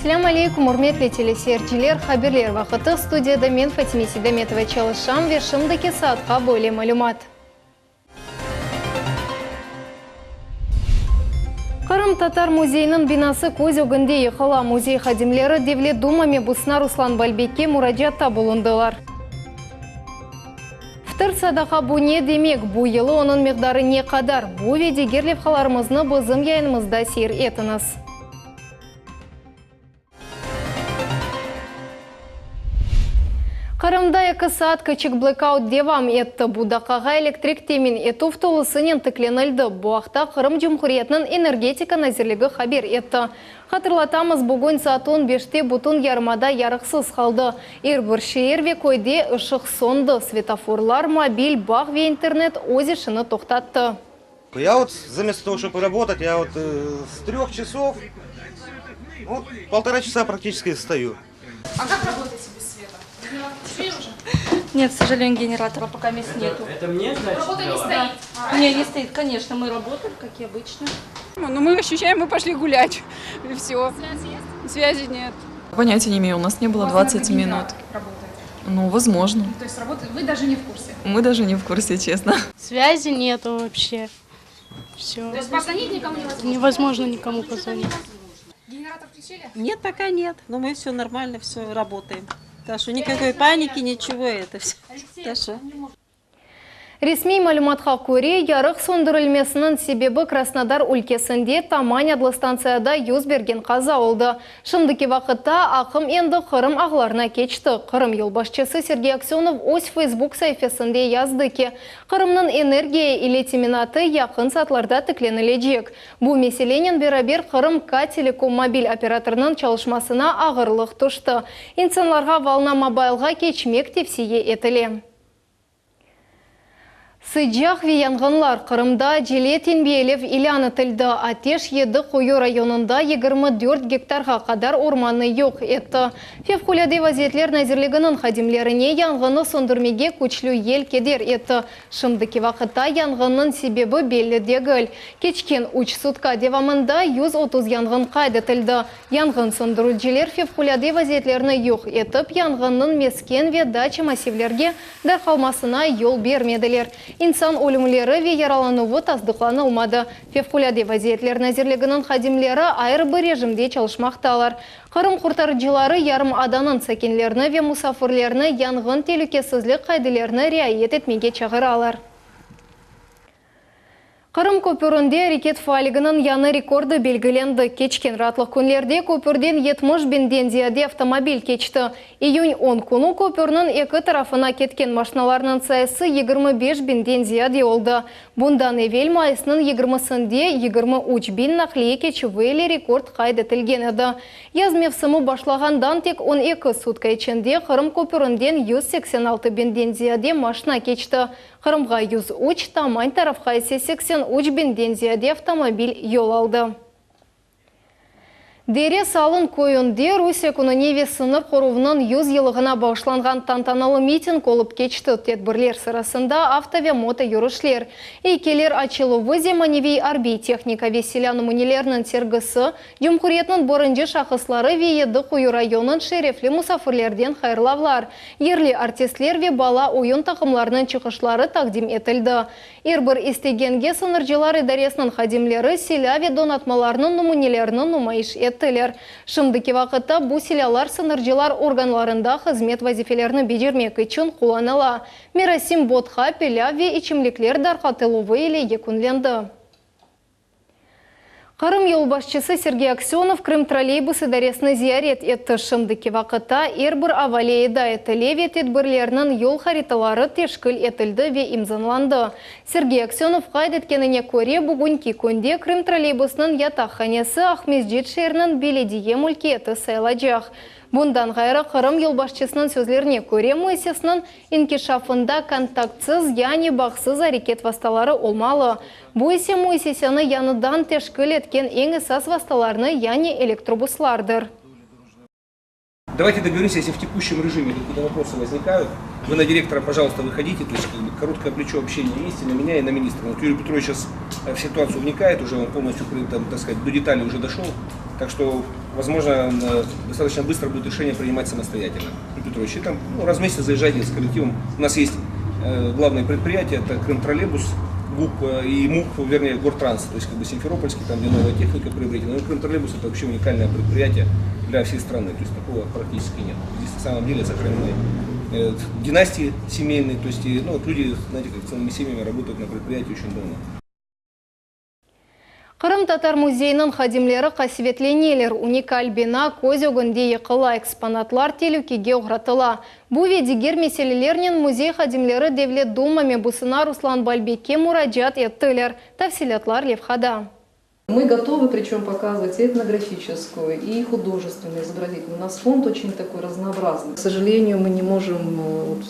Selâm aleyküm, ürmetli teleseyirciler! Haberler vaqıtı, studiyada men, Fatime Seydametova çalışam ve şimdiki saatqa böyle malümat. Qırımtatar müzeyiniñ binası köz ögünde yıqıla. Müzey hadimleri Devlet Duma mebusına Ruslan Balbekke muracaatta bulundılar. Fıtır sadaqa bu ne demek, bu yılı onıñ miqdarı ne qadar? Bu ve diger levhalarımıznı bizim yayınımızda seyir etiñiz. Qırımda eki saat kiçik blekaut devam etti. Bu daqqağa elektrik temin etüv tolusınen tiklenildi. Bu aqta Qırım Cumhuriyetiniñ Energetika nazirligi haber etti. Hatırlatamız, bugün saat on beşte bütün yarımada yarıqsız qaldı. Er bir şeer ve köyde ışıq söndi, svetoforlar, mobil bağ ve internet öz işini toqtattı. Ya vot zamesto togo, ştob rabotat, ya vot s treh çasov, vot poltora çasa praktiçeski stoyu. A kak rabotaете bez sveta? Generator включили уже? Нет, к сожалению, генератора пока мест нету. Это мне, значит, Работа не стоит. Не, не стоит, конечно, мы работаем, как и обычно. Ну, мы ощущаем, мы пошли гулять, и все. Связь есть? Связи нет. Понятия не имею, у нас не было У вас, 20 наверное, минут. генератор работает. Ну, возможно. То есть работает, вы даже не в курсе. Мы даже не в курсе, честно. Связи нету вообще. Все. То есть позвонить никому невозможно? Невозможно никому позвонить. Генератор включили? Нет, пока нет. Но мы все нормально, все работаем. Так что никакой паники, ничего это все. Так что Resmiy malümatqa köre, yarıq söndürilmesiniñ sebebi Krasnodar ülkesinde Tamань adlı stantsiyada yüz bergen qaza oldı. Şimdiki vaqıtta aqım endi Qırım ağlarına keçti. Qırım yolbaşçısı Sergey Aksönov öz Feysbuk saifesinde yazdı ki, Qırımnıñ energiya ile teminatı yaqın saatlarda tiklenilecek. Bu meselenen beraber Qırım K-Telekom mobil operatorınıñ çalışmasına ağırlıq tüşti. İnsanlarğa Volna Mobileğa keçmek tevsiye etile. Sıcaq ve yanğınlar, Qırımda acele tenbiyelev ilân etildi. Ateş Yedi Quyu rayonında 24 gektarğa qadar ormannı yoq etti. Fevqulâde vaziyetler nazirliginiñ hadimlerine yanğınnı söndürmege küçlü yel keder etti. Şimdiki vaqıtta yanğınnıñ sebebi belli degil. Keçken üç sutka devamında 130 yanğın qayd etildi. Yanğın söndürüciler fevqulâde vaziyetlerni yoq etip, yanğınnıñ mesken ve daça massivlerge darqalmasına yol bermediler. İnsan ölümleri ve yaralanuvı tasdıqlanılmadı. Fevqulâde vaziyetler nazirliginiñ hadimleri ayrı bir rejimde çalışmaqtalar. Qırım qurtarıcıları yarımadanıñ sakinlerini ve musafirlerini yanğın telükesizlik qaidelerini riayet etmege çağıralar. Qırım köpürinde areket faalliginiñ yañı rekordı belgilendi. Keçken raatlıq künlerde köpürden 70 biñden ziyade avtomobil keçti. İyün on künü köpürniñ eki tarafına ketken maşinalarnıñ sayısı 25 biñden ziyade oldı. Bundan evel mayısnıñ yigirmisinde 23 biñ naqliye keçüvi ile rekord qayd etilgen edi. Yaz mevsimi başlağandan tek on eki sutka içinde Qırım köpürinden 186 biñden ziyade maşina keçti. Qırımğa 103, Tamань tarafqa ise 83 biñden ziyade avtomobil yol aldı. Dere Salın köyünde Rusiye kününe ve sıñır qoruvınıñ 100 yıllığına bağışlanğan tantanalı miting olıp keçti. Tedbirler sırasında avto ve moto yürüşler, eykeller açıluvı, zemaneviy arbiy tehnika ve silâ nümüneleriniñ sergisi, Cumhuriyetniñ birinci şahısları ve Yedi Quyu rayonıñ şerefli musafirlerden hayırlavlar, yerli artistler ve bala oyun taqımlarınıñ çıqışları taqdim etildi. Er bir istegenge sıñırcılar idaresiniñ hadimleri silâ ve donatmalarnıñ nümünelerini numayış ettiler. Şimdiki vaqıtta bu silâlar sıñırcılar organlarında hızmet vazifelerini becermek içün qullanıla. Merasim botqa, pilâv ve içimlikler darqatıluvı ile yekünlendi. Qırım yolbaşçısı Sergey Aksönov Krımtrolleybus idaresini ziyaret etti. Şimdiki vaqıtta er bir avale eda etile ve tedbirlerniñ yol haritaları teşkil etildi ve imzanlandı. Sergey Aksönov qayd etkenine köre, bugünki künde Krımtrolleybusnıñ yataqhanesi Aqmescit şeeriniñ belediye mülkiyeti sayılacaq. Bundan ğayrı, Qırım yolbaşçısınıñ sözlerine köre, müesseseniñ inkişafında kontaktsız, yani bağsız areket vastaları olmalı. Bu ise müesseseni yañıdan teşkil etken eñ esas vastalarnı, yani elektrobuslardır. Давайте договоримся, если в текущем режиме какие-то вопросы возникают. Вы на директора, пожалуйста, выходите, то есть как бы, короткое плечо общения есть и на меня, и на министра. Вот Юрий Петрович сейчас э, в ситуацию вникает, уже он полностью, там, так сказать, до деталей уже дошел. Так что, возможно, э, достаточно быстро будет решение принимать самостоятельно. Юрий Петрович, и там ну, раз в месяц заезжайте с коллективом. У нас есть э, главное предприятие, это Крым-троллейбус, ГУП и МУП, вернее, Гортранс, то есть как бы Симферопольский, там, где новая техника приобретена. Но Крым-троллейбус это вообще уникальное предприятие для всей страны, то есть такого практически нет. Здесь на самом деле сохранены э, династии семейные, то есть ну, вот люди, знаете, как целыми семьями работают на предприятии очень давно. Qırımtatar müzeyiniñ hadimleri qasevetleneler. Unikal bina köz ögünde yıqıla, eksponatlar telükege oğratıla. Bu ve diger meselelernen müzey hadimleri Devlet Duma mebusına Ruslan Balbekke muracaat ettiler. Tafsilâtlar levhada. Мы готовы, причем показывать и этнографическую, и художественную, изобразительную. У нас фонд очень такой разнообразный. К сожалению, мы не можем э, вот,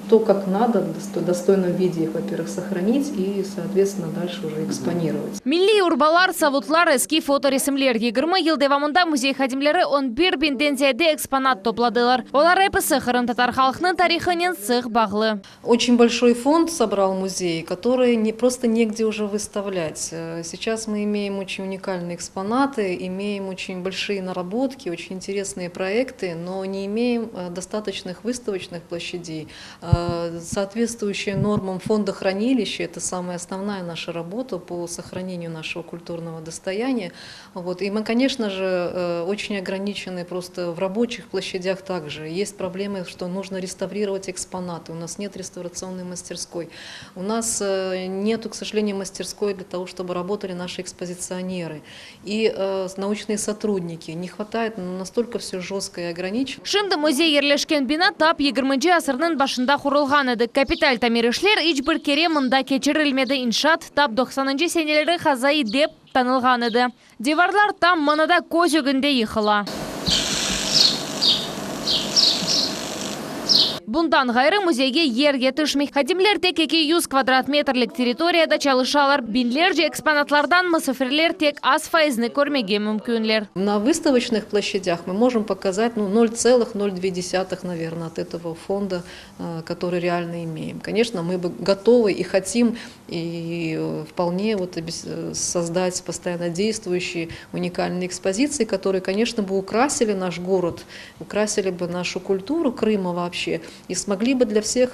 то, как надо, в достойном виде их, во-первых, сохранить и, соответственно, дальше уже экспонировать. Milliy urbalar, savutlar, eski fotoresimler. 20 yıl devamında müzey hadimleri 11 biñden ziyade eksponat topladılar. Olar episi qırımtatar halqınıñ tarihınen sıq bağlı. Очень большой фонд собрал музей, который не, просто негде уже выставлять. Э, сейчас мы имеем очень уникальные экспонаты, имеем очень большие наработки, очень интересные проекты, но не имеем э, достаточных выставочных площадей, э, соответствующие нормам фондохранилища. Это самая основная наша работа по сохранению нашего культурного достояния. Вот. И мы, конечно же, э, очень ограничены просто в рабочих площадях также. Есть проблемы, что нужно реставрировать экспонаты. У нас нет реставрационной мастерской. У нас э, нету, к сожалению, мастерской для того, чтобы работали наши экспозиционеры и э, научные сотрудники. Не хватает, ну, настолько все жестко и ограничено. Şimdi müzey yerleşken bina tap 20 asırnıñ başında qurulğan edi. Kapital tamir işler iç bir kere mında keçirilmedi. İnşaat tap 90 seneleri qazaiy dep tanılğan edi. Divarlar tam mında köz ögünde yıqıla. Bundan ğayrı müzeyge yer yetişmey. Hadimler tek 200 kvadrat metrlik territoriyada çalışalar. Biñlerce eksponatlardan musafirler tek az fayızını körmege mümkünler. На выставочных площадях мы можем показать ну, 0,02, наверное, от этого фонда, э, который реально имеем. Конечно, мы бы готовы и хотим и э, вполне вот э, создать постоянно действующие уникальные экспозиции, которые, конечно, бы украсили наш город, украсили бы нашу культуру Крыма вообще и смогли бы для всех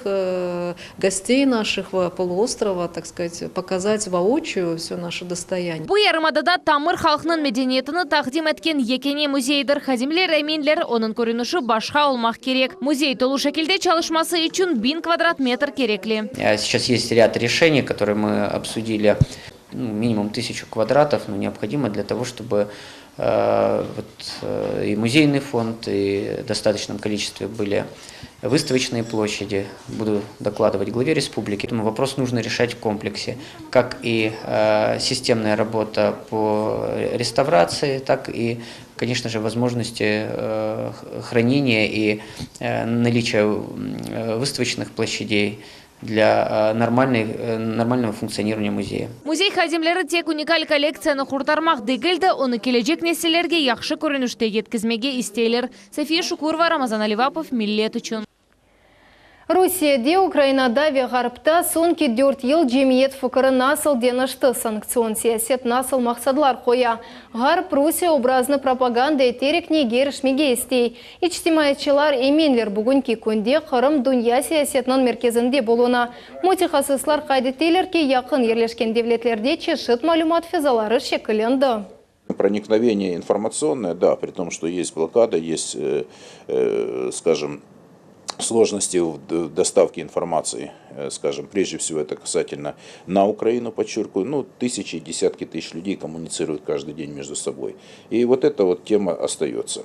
гостей наших полуострова, так сказать, показать воочию все наше достояние. Bu yarımadada tamır halqnıñ medeniyetini taqdim etken yekâne müzeydir. Hadimler eminler, onıñ körünişi başqa olmaq kerek. Müzey tolu şekilde çalışması içün 1000 kvadrat metr kerekli. Сейчас есть ряд решений, которые мы обсудили. Ну, минимум 1000 квадратов, но необходимо для того, чтобы э, вот, э, и музейный фонд, и в достаточном количестве были выставочные площади. Буду докладывать главе республики. Поэтому вопрос нужно решать в комплексе. Как и э, системная работа по реставрации, так и, конечно же, возможности э, хранения и э, наличия выставочных площадей для нормальной, нормального функционирования музея. Müzey hadimleri tek unikal kollektsiyanı qurtarmaq degil de, onı kelecek nesillerge yahşı körünişte yetkizmege isteyler. Safiye Şukurova, Ramazan Alivapov, Millet içün. Rusiyede, Ukrainada ve Ğarpta soñki 4 yıl cemiyet fikri nasıl deñişti, sanktsion siyaset nasıl maqsadlar qoya. Ğarp Rusiye obrazını propaganda eterek nege irişmege istey. İçtimaiyatçılar eminler bugünki künde Qırım dünya siyasetiniñ merkezinde buluna. Mütehassıslar qayd eteler ki, yaqın yerleşken devletlerde çeşit malümat fezaları şekillendi. Проникновение информационное, да, при том, что есть блокада, есть, э, э, скажем, сложности в доставке информации, э, скажем, прежде всего это касательно на Украину, подчеркиваю, ну, тысячи, десятки тысяч людей коммуницируют каждый день между собой. И вот эта вот тема остается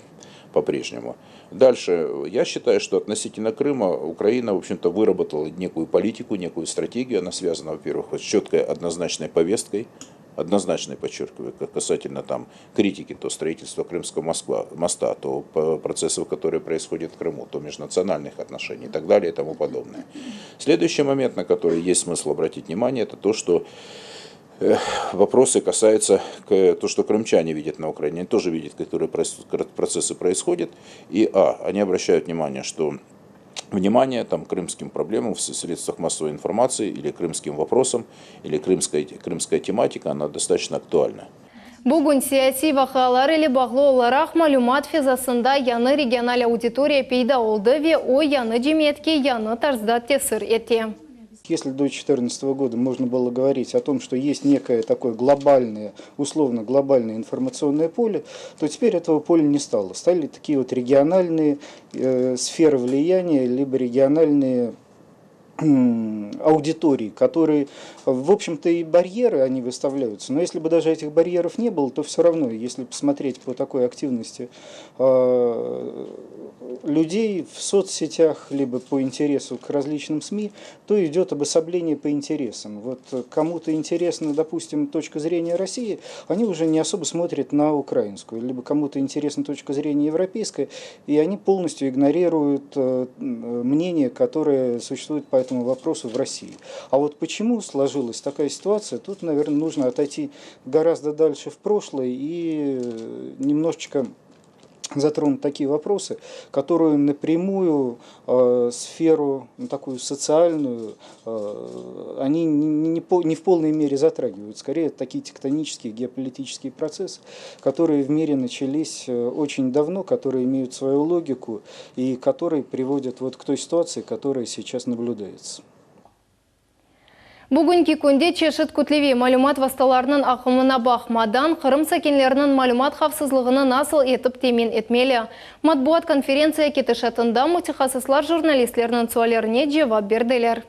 по-прежнему. Дальше, я считаю, что относительно Крыма Украина, в общем-то, выработала некую политику, некую стратегию. Она связана, во-первых, с четкой однозначной повесткой, однозначной, подчеркиваю, касательно там критики то строительства Крымского Москва, моста, то процессов, которые происходят в Крыму, то межнациональных отношений и так далее и тому подобное. Следующий момент, на который есть смысл обратить внимание, это то, что э, вопросы касаются то, что крымчане видят на Украине, они тоже видят, которые процессы происходят. И, а, они обращают внимание, что Внимание там, крымским проблемам в средствах массовой информации или крымским вопросам, или крымская, крымская тематика, она достаточно актуальна. Bugün siyasiy vaqialar ile bağlı olaraq malümat fezasında yañı regional auditoriya peyda oldı ve o yañı cemiyetke yañı tarzda tesir ete. Если до 2014 года можно было говорить о том, что есть некое такое глобальное, условно глобальное информационное поле, то теперь этого поля не стало. Стали такие вот региональные э, сферы влияния, либо региональные аудитории, которые, в общем-то, и барьеры они выставляются. Но если бы даже этих барьеров не было, то все равно, если посмотреть по такой активности э, людей в соцсетях, либо по интересу к различным СМИ, то идет обособление по интересам. Вот кому-то интересна, допустим, точка зрения России, они уже не особо смотрят на украинскую, либо кому-то интересна точка зрения европейская, и они полностью игнорируют э, мнение, которое существует по этому вопросу в России. А вот почему сложилась такая ситуация, тут, наверное, нужно отойти гораздо дальше в прошлое и немножечко затронуть такие вопросы, которые напрямую э, сферу, ну, такую социальную, э, они не, не, по, не в полной мере затрагивают. Скорее, это такие тектонические, геополитические процессы, которые в мире начались э, очень давно, которые имеют свою логику и которые приводят вот к той ситуации, которая сейчас наблюдается. Bugünki künde çeşit kütleviy malümat vastalarınıñ aqımına baqmadan, Qırım sakinleriniñ malümat havfsızlığını nasıl etip temin etmeli? Matbuat konferentsiya ketişatında mütehassıslar jurnalistlerniñ suallerine cevap berdiler.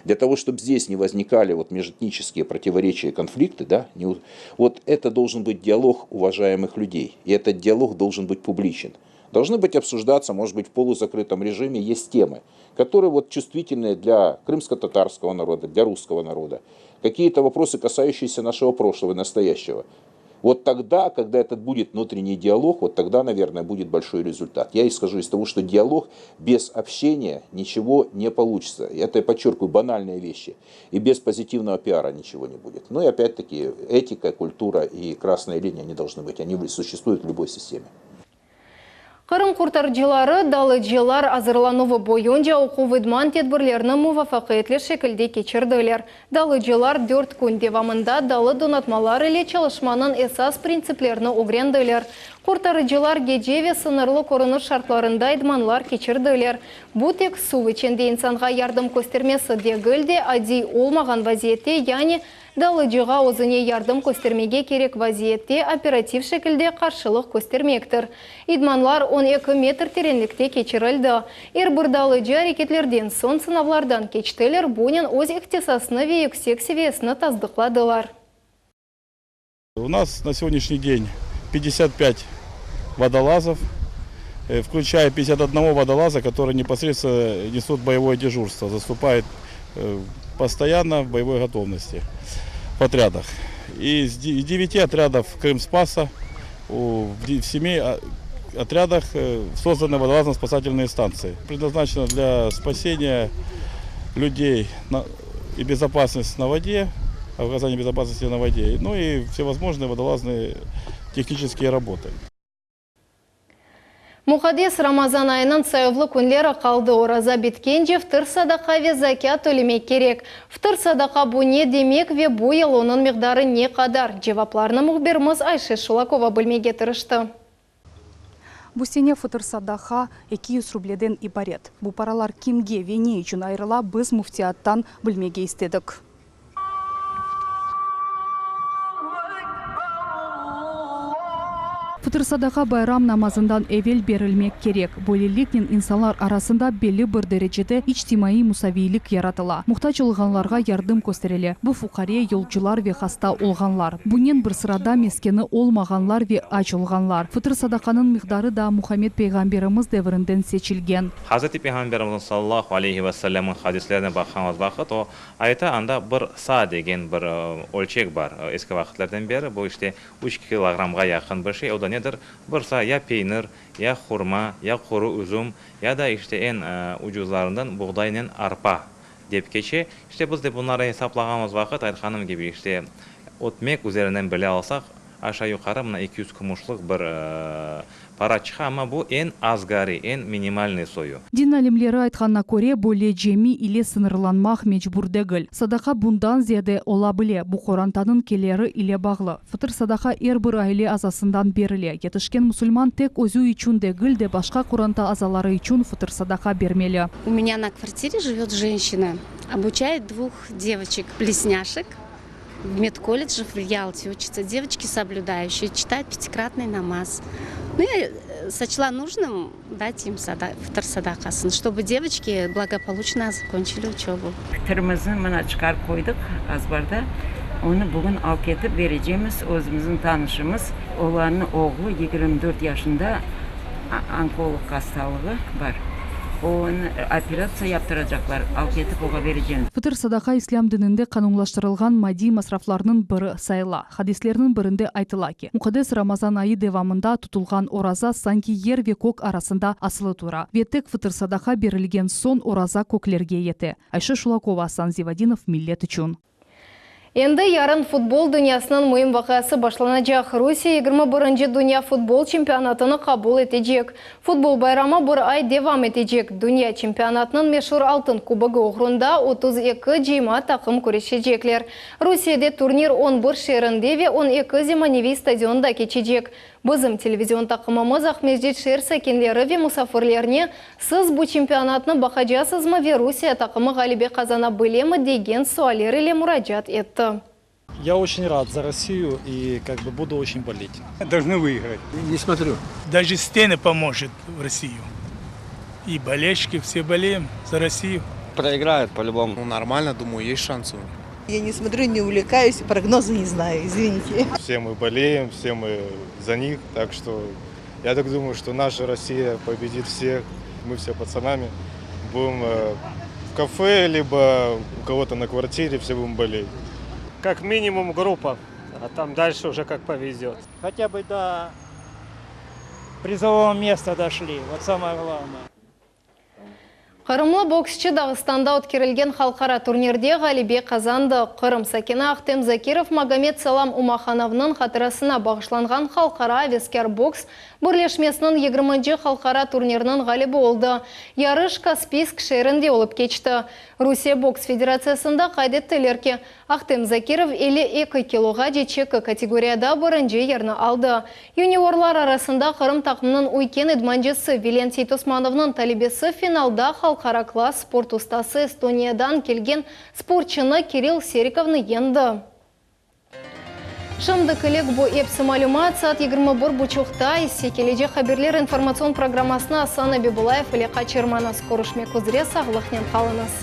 Для того, чтобы здесь не возникали вот межэтнические противоречия и конфликты, да, не, вот это должен быть диалог уважаемых людей. И этот диалог должен быть публичен. Должны быть обсуждаться, может быть, в полузакрытом режиме есть темы, которые вот чувствительные для крымско-татарского народа, для русского народа. Какие-то вопросы, касающиеся нашего прошлого и настоящего. Вот тогда, когда этот будет внутренний диалог, вот тогда, наверное, будет большой результат. Я исхожу из того, что диалог без общения ничего не получится. Это, я подчеркиваю, банальные вещи. И без позитивного пиара ничего не будет. Ну и опять-таки этика, культура и красная линия, они должны быть. Они существуют в любой системе. Qırım qurtarıcıları dalıcılar azırlanuvı boyunca oquv-idman tedbirlerini muvafaqiyetli şekilde keçirdiler. Dalıcılar 4 kün devamında dalı donatmalar ile çalışmanıñ esas printsiplerini ögrendiler. Qurtarıcılar gece ve sıñırlı körüniş şartlarında idmanlar keçirdiler. Bu tek suv içinde insanğa yardım köstermesi degil de adiy olmağan vaziyette, yani dalıcığa özüne yardım köstermege kerek vaziyette operativ şekilde qarşılıq köstermektir. İdmanlar 12 metr terenlikte keçirildi. Er bir dalıcı areketlerden soñ sınavlardan keçtiler, bunen öz ihtisasını ve yüksek seviyesini tasdıqladılar. У нас на сегодняшний день 55 водолазов, э, включая 51 водолаза, которые непосредственно несут боевое дежурство, заступает э, постоянно в боевой готовности в отрядах. И из 9 отрядов Крымспаса в 7 отрядах э, созданы водолазно-спасательные станции. Предназначено для спасения людей и безопасность на воде, оказание безопасности на воде, ну и всевозможные водолазные технические работы. Muqaddes Ramazan ayınıñ sayuvlı künleri qaldı. Oraza bitkence fıtır sadaqa ve zakât tölemek kerek. Fıtır sadaqa bu ne demek ve bu yıl onıñ miqdarı ne qadar? Cevaplarnı mühbirimiz Ayşe Şulakova bilmege tırıştı. Bu sene fıtır sadaqa 200 rubleden ibaret. Bu paralar kimge ve ne içün ayırıla biz müftiyattan bilmege istedik. Fıtır sadaqa bayram namazından evel berilmek kerek. Böyleliknen insanlar arasında belli bir derecede içtimaiy musaviylik yaratıla. Muhtac olğanlarğa yardım kösterile. Bu fuqare, yolcular ve hasta olğanlar. Bunen bir sırada meskeni olmağanlar ve aç olğanlar. Fıtır sadaqanıñ miqdarı da Muhammed Peyğamberimiz devirinden seçilgen. Hazreti Peyğamberimizniñ sallallahu aleyhi ve sellemniñ hadislerine baqqanımız vaqıt, o ayta, anda bir sa degen bir ölçek bar, eski vaqıtlardan beri, bu işte üç kilogramğa yaqın bir şey, o da nedir? Bir sa ya peynir, ya hurma, ya quru üzüm, ya da işte eñ ucuzlarından buğdaynen arpa dep keçe. İşte biz de bunları esaplağanımız vaqıt, aytqanım kibi, işte ötmek üzerinden bile alsaq, Aşağı yuqarı mına 200 kümüşlıq bir para çıqa, amma bu eñ azgariy, eñ minimalnıy soyu. Din alimleri aytqanına köre, böyle cemi ile sıñırlanmaq mecbur degil. Sadaqa bundan ziyade ola bile, bu qorantanıñ keleri ile bağlı. Fıtır sadaqa er bir aile azasından berile. Yetişken musulman tek özü içün degil de, başqa qoranta azaları içün fıtır sadaqa bermeli. U menya na kvartire живет женщина, обучает двух девочек, близняшек, в медколледже в Ялте учатся. Девочки соблюдающие, читают пятикратный намаз. Ну, я сочла нужным дать им fıtır sadaqasını, чтобы девочки благополучно закончили учебу. Fıtırımıznı mına çıqarıp qoydıq azbarda. Onı bugün alıp ketip berecemiz. Özümizniñ tanışımız, olarnıñ oğlu 24 yaşında onkolog hastalığı bar. Onı operatsiya yaptıracaqlar, alıp ketip oğa berecemiz. Fıtır sadaqa islâm dininde qanunlaştırılğan maddiy masraflarnıñ biri sayıla. Hadislerniñ birinde aytıla ki, muqaddes Ramazan ayı devamında tutulğan oraza sanki yer ve kök arasında asılı tura ve tek fıtır sadaqa berilgen soñ oraza köklerge yete. Ayşe Şulakova, Asan Zivadinov, Millet içün. Endi yarın futbol dünyasınıñ müim vaqiası başlanacaq, Rusiye 21-nci dünya futbol çempionatını qabul etecek. Futbol bayramı bir ay devam etecek. Dünya çempionatınıñ meşur Altın kubogı oğrunda 32 cıyma taqım küreşecekler. Rusiyede turnir on bir şeerinde ve on eki zemaneviy stadionda keçecek. Bizim televizion taqımımız Aqmescit şeer sakinleri ve musafirlerine Siz bu çempionatnı baqacasızmı ve Rusiye taqımı ğalebe qazana bilemi degen sualler ile muracaat etti. Я очень рад за Россию и как бы буду очень болеть. Должны выиграть. Не смотрю. Даже стены поможет в Россию. И болельщики все болеем за Россию. Проиграют по-любому. Ну, нормально, думаю, есть шансы у них. Я не смотрю, не увлекаюсь, прогнозы не знаю, извините. Все мы болеем, все мы за них, так что я так думаю, что наша Россия победит всех. Мы все пацанами будем э, в кафе, либо у кого-то на квартире, все будем болеть. Как минимум группа, а там дальше уже как повезет. Хотя бы до призового места дошли, вот самое главное. Qırımlı boksçı Dağıstanda ötkerilgen halqara turnirde ğalebe qazandı. Qırım sakini Ahtem Zakirov Magomed-Salam Umahanovnıñ hatırasına bağışlanğan halqara aveskâr boks birleşmesiniñ 20-nci halqara turniriniñ ğalibi oldı. Yarış Kaspiysk şeerinde olıp keçti. Rusiye boks federatsiyasında qayd ettiler ki, Ahtem Zakirov 52 kiloğa çeki kategoriyada birinci yerni aldı. Yuniorlar arasında Qırım taqımınıñ üyken idmancısı Vilen Seytosmanovnıñ talebesi finalda halqara klass sport ustası Estoniyadan kelgen sportçunı Kirill Serikovnı yeñdi. Şimdilik bu episi malümat saat 21.30-ta ise kelecek haberler informatsion programmasını Asan Abibulayev ile qaçırmañız. Körüşmek üzre sağlıqnen qalıñız.